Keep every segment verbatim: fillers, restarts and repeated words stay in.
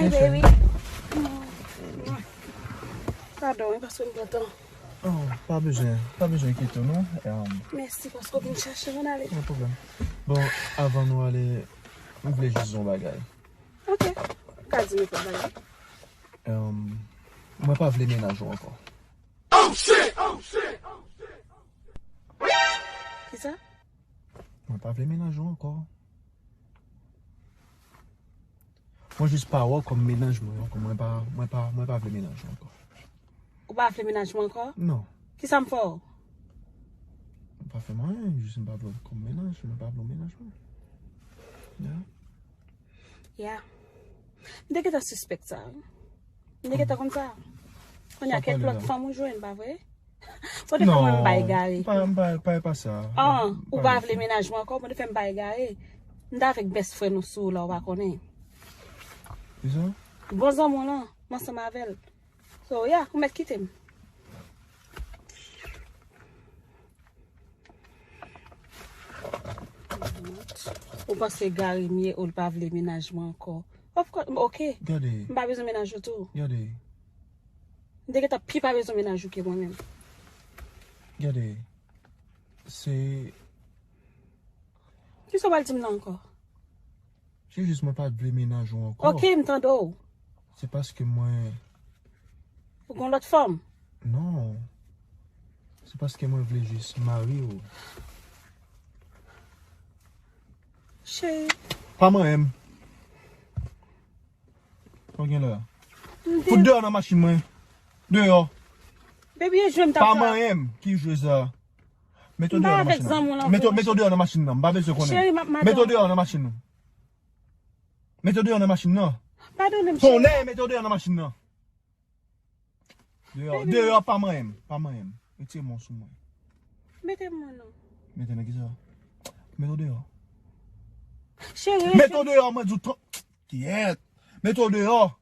Hey, baby. Padon, wi, paske m pran tan. Oh, pa bezwen, pa bezwen enkyete w, non. Um, Mèsi paske w vin chache mwen ale. Pa gen pwoblèm. Bon, avan nou ale, m vle jis di yon bagay. Ok. Ou ka di nenpòt bagay. Um, mwen pa vle mennaj ou ankò. Kisa? Mwen pa vle mennaj ou ankò. Mwen jis pa wè w kòm mennaj mwen ankò. Mwen pa, mwen pa, mwen pa vle mennaj ou ankò. Ou pa vle mennaj mwen ankò? Non. Kisa m fè w? Ou pa fè m anyen, jis m pa vle w kòm mennaj, mwen pa vle w mennaj mwen. Ya. Ya. M te gentan sispèk sa, wi. M te gentan konn sa. Kounye a, kèk lòt fanm ou jwenn, pa vre? Pote fè mwen m bay gare. Non, pa, pa, pa, pa sa. Ah, ou pa vle mennaj mwen ankò, pote fè m bay gare. M t avèk best friend ou sou la, ou pa konnen. Kisa? Bon zanmi w lan, m ansanm avè l. So, yeah, ou mèt kite m. Ou panse gare m ye, ou l pa vle mennaj mwen ankò. Of course, ok. Gade. M pa bezwen mennaj ou tou. Gade. M te gentan pi pa bezwen mennaj ou ke mwen menm. Gade. Se Kisa w pral di m nan ankò? Se jis mwen pa t vle mennaj ou ankò. Ok, m tande w. Se paske mwen Ou gon lòt fanm? Non. Se paske mwen vle jis mari w. Cheri. Pa manyen m. Sa w gen la? M te Fout deyò nan machin mwen. Deyò. Baby, e jwe m t ap fè. Pa manyen m. Ki jwe sa? Mete w deyò nan machin nan. Mete w, mete w deyò nan machin nan. M pa bezwen konnen. Cheri, m ap madanm. Mete w deyò nan machin nan. Mete w deyò nan machin nan. Padone m, cheri. Tonnè, mete w deyò nan machin nan. Deyò, deyò, pa manyen m, pa manyen m. Retire men w sou mwen. Mete men w non. Mete nan kisa? Mete w deyò. Cheri, mete w deyò, mwen di w tro-, kiyèt. Mete w deyò.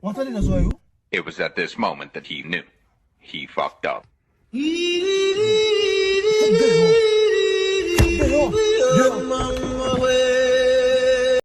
W ap tande nan zòrèy ou? It was at this moment that he knew. He fucked up. Deyò. Deyò. Deyò.